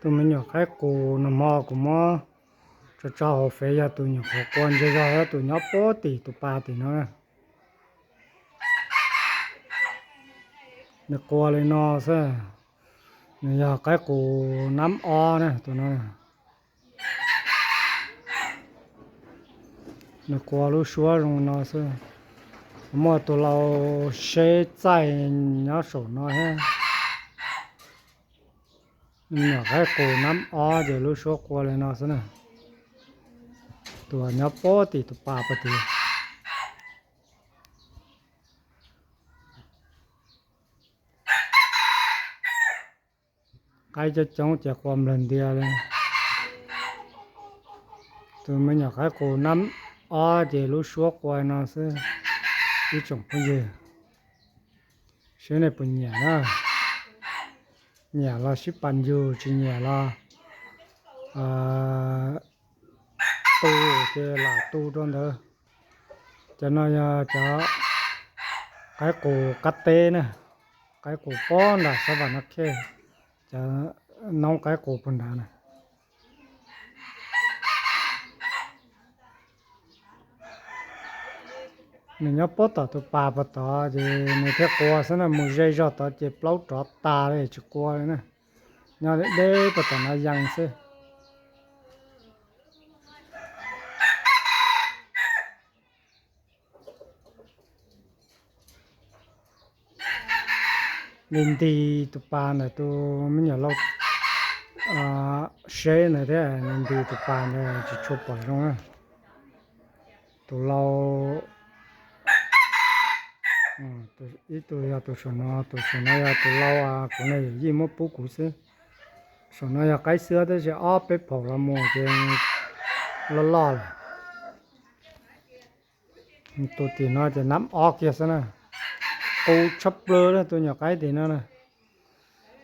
Tus me nyuam qaib qus nag hmo kuv muab tso tso hauv fev yog tus nyuam qhuav qua ntse zog, tus nyob puag tim tus pas tim no. Nws qua li no xwb. Nws yog qaib qus nab ob na tus no. Nws qua lub suab zoo no xwb. Muaj tus lau seb txaij nyob saum no thiab. Nyuam qaib qus nab ob ces lub suab qua li no xwb na. Tus nyob puag tim tus pas puag tim. Qaib coob coob ces qua nplawg ntias li. Tus me nyuam qaib qus nab ob ces lub suab qua no xwb. Ib tsoom phooj ywg, seb nej puas nyiam na. Nyiam los sib pas yug, tsis nyiam los tu ces lam tu rau ntawd. Cov no yog cov qaib qus qab teb na, qaib qus puag nram Xab Vam Nab Khej, cov noob qaib qus puag nrad na. Nws nyob puag tom tus pas puag tod ces nws thiaj qua xwb na, mus ze zog tod ces plaub rov tas li tsis qua li na. Nyob deb puag tom no yees xwb. Nws ntis tus pas ntawm tus me nyuam lau seb ntawd thiab, nws ntis tus pas ntawd tsis tshua pom zoo na. Tus lau, ib tug yog tus saum no, tus saum no yog tus lau kuv niam yawm yij muab pub kuv xwb. Saum no yog qaib xwb tab sis ob peb phaum los mus ces loj loj lawm. Tus tim no ces nab ob kiag xwb na. Qus tshaj plaws na tus nyuam qaib tim no na.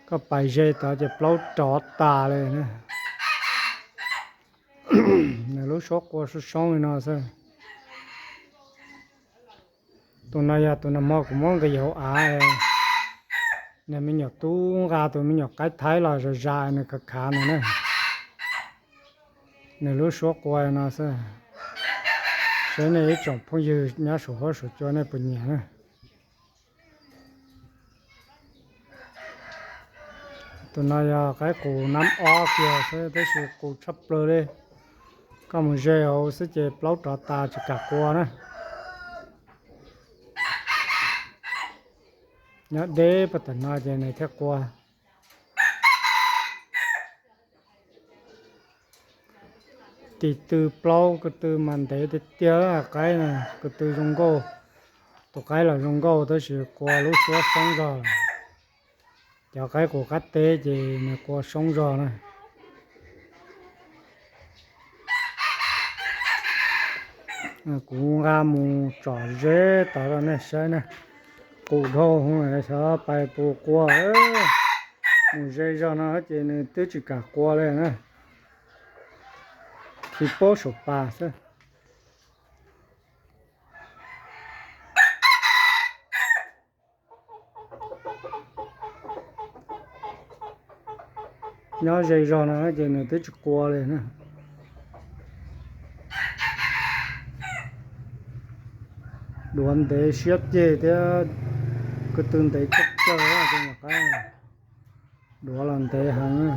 Koj pais ze tod ces plaub rov tas li na. Nws lub suab qua soob soob li no xwb. Tus no yog tus nag hmo kuv muab nqis hauv av, nws me nyuam tub nqa tus me nyuam qaib thaib los zas zas nws khav khav nws na. Nws lub suab qua no xwb. Seb nej ib tsoom phooj ywg nyob saum huab saum cua nej puas nyiam na. Tus no yog qaib qus nab ob kiag xwb tab sis qus tshaj plaws li. Koj mus ze hauv xwb ces plaub rov tas tsis kam qua na. Nyob deb puag tom no ces nws thiaj qua. Tim tw plaub ko tw mas ntev tiag tiag, qaib ko tw zoo nkauj. Tus qaib los zoo nkauj tab sis qua lub suab soob zog. Cov qaib qus qab teb ces nws qua soob zog na. Kuv nqa mus tsom ze tod rau nej saib na. Qus dhau hwv xyov pais puas qua. Mus ze zog no ces nws twb tsis kam qua li na. Khi paub saum pas xwb. Nyob ze zog no ces nws twb tsis qua li na. Duav ntev siab ceg thiab, ko tw ntev kawg kawg, duav los ntev heev.